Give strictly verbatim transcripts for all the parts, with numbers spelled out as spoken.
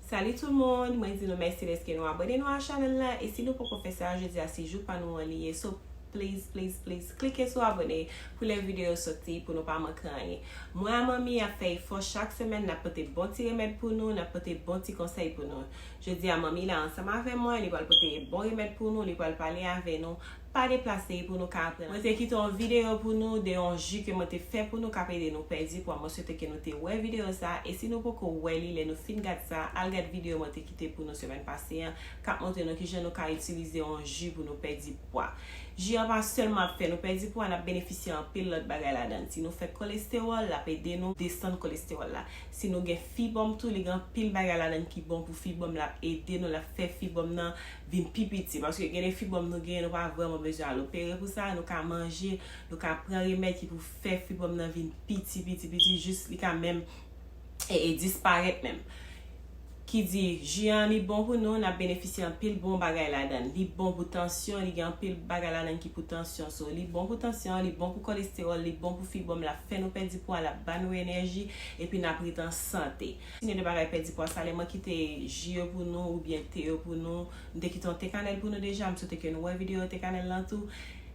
Salut tout le monde, mwen di nou mèsi dèske nou abòne nou a chanèl la, e si nou poko fè sa, jodi a se jou pa nou an li ye, so please, please, please, klike sou abòne pou lè videyo soti pou nou pa manke anyen. Mwen a Manmi ap fè efò chak semèn, n ap pote bon ti remèd pou nou, n ap pote bon ti konsèy pou nou. Jodi a Manmi la ansanm avè mwen, li pral pote bon remèd pou nou, li pral pale avè nou, pa deplase pou nou ka aprann. Mwen te kite yon videyo pou nou de yon ji ke mwen te fè pou nou k ap ede nou pèdi pwa. Mwen swete ke nou te wè videyo sa, e si nou poko wè li, lè nou fin gad sa, al gad videyo mwen te kite pou nou semèn pase an, k ap montre nou kijan nou ka itilize yon ji pou nou pèdi pwa. Ji an pa sèlman ap fè nou pèdi pwa, n ap benefisye anpil lòt bagay ladan l. Si nou fè kolestewòl, l ap ede nou desann kolestewòl la. Si nou gen fibòm tou, li gen anpil bagay ladan l ki bon pou fibòm, l ap ede nou, l ap fè fibòm nan vin pi piti. Paske gen de fibòm nou genyen, nou pa vrèman bezwen al opere pou sa, nou ka manje, nou ka pran remèd ki pou fè fibòm nan vin piti, piti, piti, jis li ka menm, e, e disparèt menm. Ki di, ji an li bon pou nou, n ap benefisye anpil bon bagay ladan l. Li bon pou tansyon, li gen anpil bagay ladan l ki pou tansyon. So, li bon pou tansyon, li bon pou kolestewòl, li bon pou fibòm, l ap fè nou pèdi pwa, l ap ba nou enèji, epi n ap ret an sante. Kontini de bagay pèdi pwa sa, lè mwen kite ji yo pou nou, oubyen te yo pou nou, m te kite yon te kanèl pou nou deja, m swete ke nou wè videyo te kanèl lan tou.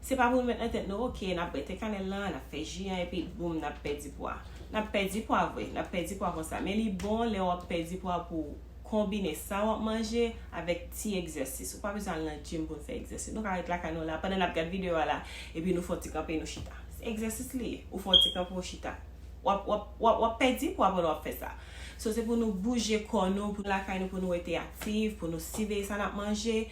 Se pa pou nou met nan tèt nou, oke, n ap bwè te kanèl lan, n ap fè ji an, epi boum, n ap pèdi pwa. N ap pèdi pwa vre, n ap pèdi pwa konsa. Men li bon lè w ap pèdi pwa pou konbine sa w ap manje avèk ti egzèsis. Ou pa bezwen al nan gym pou n fè egzèsis. Nou ka ret lakay nou la, pandan n ap gad videyo a la, epi nou fè yon ti kanpe, nou chita. Se egzèsis li ye. Ou fè yon ti kanpe, ou chita. W ap, w ap, w ap, w ap pèdi pwa pandan w ap fè sa. So, se pou nou bouje kò nou, pou lakay nou, pou nou rete aktif, pou nou siveye sa n ap manje,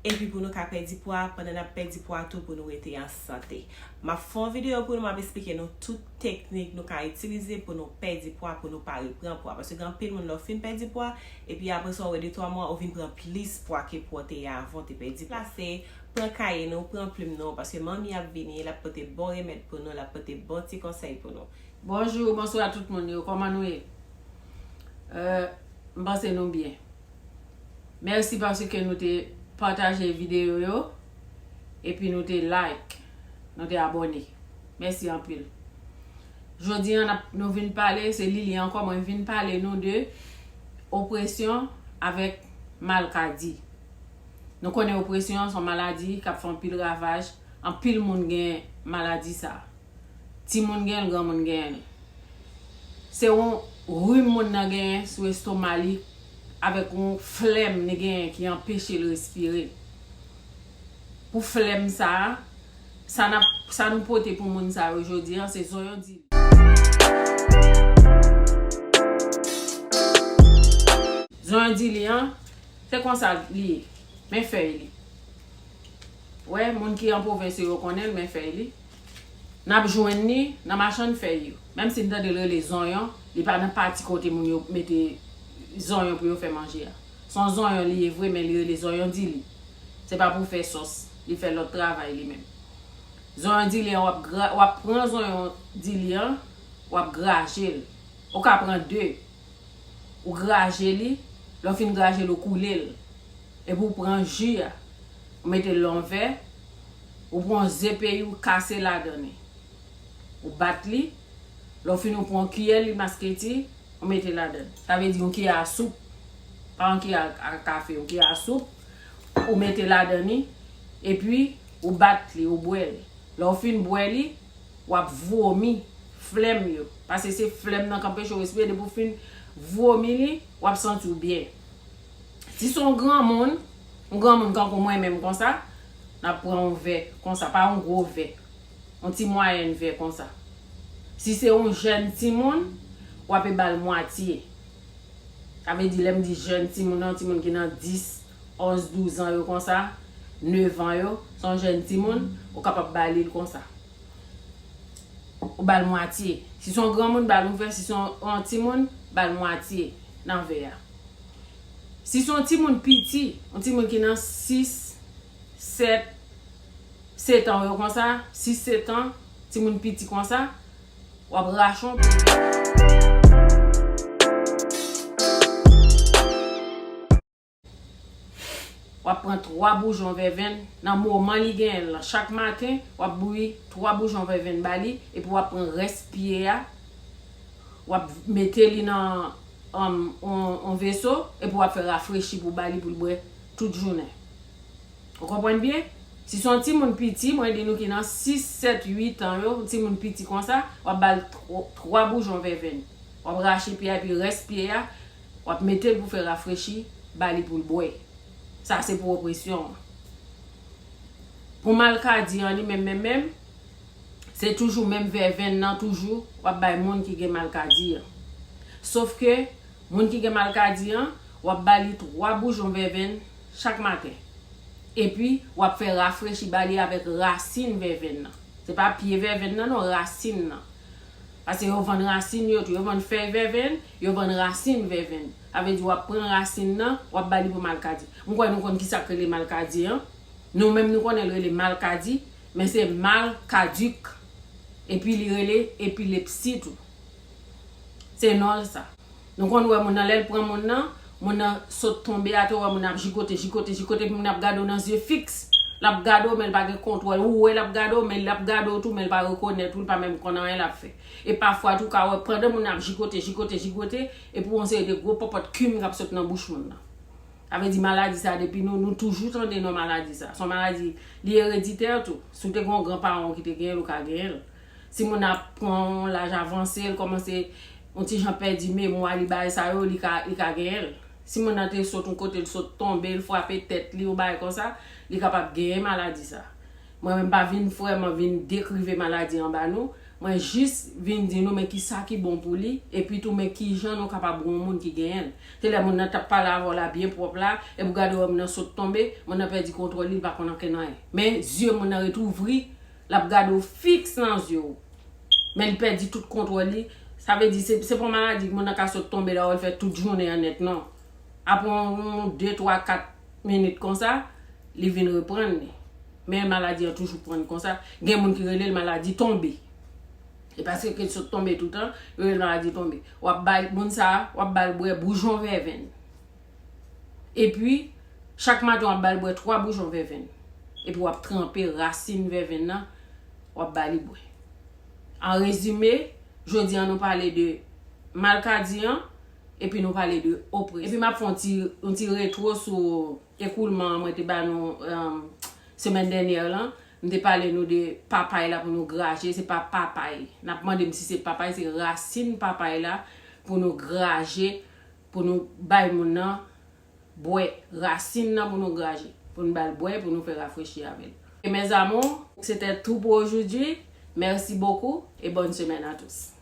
epi pou nou ka pèdi pwa. Pandan n ap pèdi pwa tou, pou nou rete an sante. M ap fè yon videyo pou nou, m ap esplike nou tout teknik nou ka itilize pou nou pèdi pwa, pou nou pa repran pwa. Paske gen anpil moun, lè w fin pèdi pwa, epi apre sa, w wè de twa mwa, ou vin pran plis pwa ke pwa w te ye avan w te pèdi pwa. Plase, pran kaye nou, pran plim nou, paske Manmi ap vini, l ap pote bon remèd pou nou, l ap pote bon ti konsèy pou nou. Bonjou, bonswa tout moun yo, kòman nou ye? Euh, m panse nou byen. Mèsi paske nou te pataje videyo yo, epi nou te like, nou te abòne. Mèsi anpil. Jodi a, n ap, nou vin pale, se Lili ankò, mwen vin pale nou de opresyon avèk malkadi. Nou konnen opresyon se yon maladi k ap fè anpil ravaj, anpil moun gen maladi sa a. Timoun gen l, granmoun gen l. Se yon rim moun nan genyen sou estoma li, avèk yon flèm li genyen ki anpeche l respire. Pou flèm sa a, sa n ap, sa nou pote pou moun sa yo jodi a, se zonyon dili. Zonyon dili an, se konsa li ye. Men fèy li. Wè, moun ki an pwovens yo, yo konnen l, men fèy li. N ap jwenn li nan machann fèy yo. Menm si n tande l rele zonyon, li pa nan pati kote moun yo mete zonyon pou yo fè manje a. Se yon zonyon li ye vre, men li rele zonyon dili. Se pa pou fè sòs, li fè lòt travay li menm. Zonyon dili an, w ap gra-, w ap pran zonyon dili an, w ap graje l. Ou ka pran de. Ou graje li, lè w fin graje l, ou koule l. Epi ou pran ji a, ou mete l nan yon vè, ou pran yon ze peyi, ou kase ladan li. Ou bat li, lè w fini, ou pran yon kiyè, li masketi, ou mete ladan. Sa vle di yon kiyè a soup, pa yon kiyè a, a kafe, yon kiyè a soup, ou mete ladan li, epi ou bat li, ou bwè l. Lè w fin bwè li, w ap vomi flèm yo. Paske se flèm nan k anpeche w respire. Depi w fin vomi li, w ap santi w byen. Si se yon granmoun, yon granmoun kankou mwen menm konsa, n ap pran yon vè konsa, pa yon gwo vè. Yon ti mwayèn vè konsa. Si se yon jèn timoun, w ape ba l mwatye. Sa vle di, lè m di jèn timoun, yon timoun ki nan dis, onz, douz an yo konsa, nèf an yo, se yon jèn timoun, ou kapab ba li l konsa. Ou ba l mwatye. Si se yon granmoun, ba l yon vè. Si se yon, yon timoun, ba l mwatye nan vè a. Si se yon timoun piti, yon timoun ki nan sis, sèt, sèt an yo konsa, sis, sèt an, timoun piti konsa, w ap rache yon W ap pran twa boujon vèvenn nan moman li genyen l lan. Chak maten, w ap bouyi twa boujon vèvenn ba li, epi w ap pran rès pye a, w ap mete li nan, um, on, on veso, epi w ap fè rafrechi pou ba li pou l bwè tout jounen. Ou konprann byen? Si se yon timoun piti, mwen di nou ki nan sis, sèt, uit an yo, timoun piti konsa, w ap ba l twa, twa boujon vèvenn. W ap rache pye a, epi rès pye a, w ap mete l pou fè rafrechi, ba li pou l bwè. Sa se pou opresyon an. Pou malkadi an li menm, menm, menm, se toujou menm vèvenn nan toujou w ap bay moun ki gen malkadi an. Sof ke moun ki gen malkadi an, w ap ba li twa boujon vèvenn chak maten. Epi, w ap fè rafrechi ba li avèk rasin vèvenn nan. Se pa pye vèvenn nan, non, rasin nan. Paske yo vann rasin yo tou. Yo vann fèy vèvenn, yo vann rasin vèvenn. Sa vle di w ap pran rasin nan, w ap ba li pou malkadi. M kwè nou konn ki sa k rele malkadi an. Nou menm nou konnen l rele malkadi, men se mal kadik. Epi li rele epilepsi tou. Se non l sa. Nou konn wè moun nan, lè l pran moun nan, moun nan sot tonbe atè, w wè moun nan ap jigote, jigote, jigote, epi moun nan ap gade w nan zye fiks. L ap gade w, men l pa gen kontwòl. Ou wè l ap gade w, men l ap gade w tou, men l pa rekonèt ou, l pa menm konn anyen l ap fè. E pafwa tou, w ka wè pandan moun nan ap jigote, jigote, jigote, epi w yon seri de gwo pòpòt kim k ap sot nan bouch moun nan. Sa vle di maladi sa, depi nou, nou toujou tande non maladi sa. Se yon maladi, li ereditè tou. Si w te gen yon granparan w ki te genyen l, ou ka genyen l. Si moun nan ap pran yon laj avanse, l kòmanse yon ti jan pèdi memwa li, bagay sa yo, li ka, li ka genyen l. Si moun nan te sot yon kote, l sot tonbe, l frape tèt li, yon bagay konsa, li kapab genyen maladi sa. Mwen menm pa vin vrèman vin dekrive maladi an ba nou, mwen jis vin di nou men ki sa ki bon pou li, epi tou men ki jan nou kapab wè yon moun ki genyen l. Se lè moun nan t ap pale avè w la byen pwòp la, epi w gade wè moun nan sot tonbe, moun nan pèdi kontwòl li, li pa konn ankenn anyen. Men zye moun nan ret ouvri, l ap gade w fiks nan zye w. Men li pèdi tout kontwòl li. Sa vle di, se, se pa yon maladi, moun nan ka sot tonbe la, w al fè tout jounen an nèt, non. Apre yon, yon de, twa, kat minit konsa, li vin reprann li. Men maladi an toujou pran konsa. Gen moun ki rele l maladi tonbe. E paske ke l sot tonbe toutan, yo rele l maladi tonbe. W ap bay moun sa a, w ap ba l bwè boujon vèvenn. Epi, chak maten w ap ba l bwè twa boujon vèvenn. Epi w ap tranpe rasin vèvenn nan, w ap ba li bwè. An rezime, jodi an nou pale de malkadi an, epi nou pale de opresyon. Epi m ap fè yon ti, yon ti retwo sou ekoulman mwen te ba nou, um, semèn dènyè lan. M te pale nou de papay la pou nou graje, se pa papay. N ap mande m si se papay, se rasin papay la pou nou graje, pou nou bay moun nan bwè. Rasin nan pou nou graje, pou nou ba l bwè, pou nou fè rafrechi avè l. E mes amours, c'était tout pour aujourd'hui. Merci beaucoup et bonne semaine à tous.